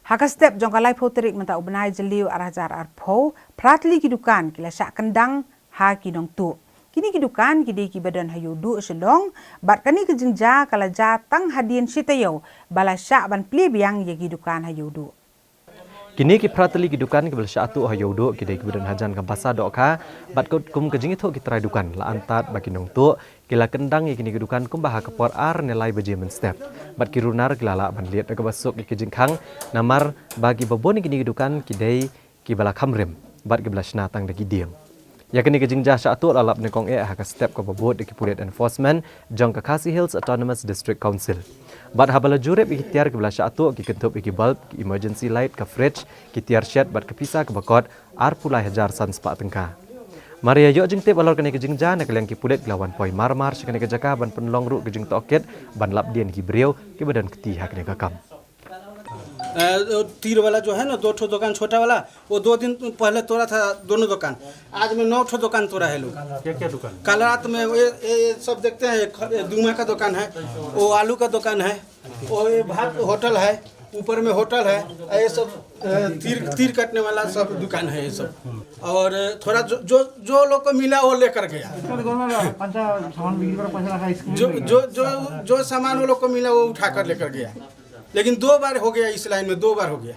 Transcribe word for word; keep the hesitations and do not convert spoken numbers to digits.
Ha ka step jong ka laiphew tarik mynta u bnai Jylliew ar hajar arphew, phra tylli ki dukan ki la shah kyndang ha ki nongtuh. Kine ki dukan ki dei kiba don ha Ïewduh Shillong, bad kane ka jingjia ka la jia tang hadien shi taïew ba la shah ban plie biang ïa ki dukan ha Ïewduh. Kine ki phra tylli ki dukan kiba la shah tuh ha Ïewduh ki dei kiba don hajan ka Basa Dohkha, bad kum ka jingïathuh ki trai dukan la antad ba ki nongtuh ki la kyndang ïa kine ki dukan kumba ha ka por ar ne lai baje mynstep. Bad ki runar ki la lah ban lied da kaba suk ïa ki jingkhang, namar ba kiba bun ïa kine ki dukan ki dei kiba la kham rim bad kiba la shna tang da ki dieng. Ïa kane ka jingjia shah tuh la lap nyngkong eh ha ka step kaba bud da ki pulit enforcement jong ka Khasi Hills Autonomous District Council. Bad haba la jurip ïa ki tiar kiba la shah tuh, ki kynthup ïa ki bulb, ki emergency light, ka fridge, ki tiar shet bad ka pisa kaba kot arphew lai hajar san spah tyngka. Mar ïa ïoh jingtip halor kane ka jingjia, na ka liang ki pulit ki la wan poi mar mar sha kane ka jaka ban pynlong ruh ka jingtohkit ban lap dien ïa ki briew kiba don kti ha kane ka kam. अ, तीर वाला जो है ना, दो ठो दुकान छोटा वाला, वो दो दिन पहले तोड़ा था दोनों दुकान। आज में नौ ठो दुकान तोड़ा है लोग। क्या क्या दुकान? कल रात में ये, ये, ये सब देखते हैं, ये ख-, ये दूमा का दुकान है, वो आलू का दुकान है, वो ये भात होटल है, ऊपर में होटल है, ये सब, अ, तीर, तीर काटने वाला सब दुकान है ये सब। और थोड़ा जो, जो, जो लोग को मिला वो लेकर गया। इसका तो गवर्नमेंट पंचा सामान बिक्री पर पैसा रखा है, इसको जो, जो, जो, जो सामान वो लोग को मिला वो उठा कर लेकर गया। लेकिन दो बार हो गया, इस लाइन में दो बार हो गया।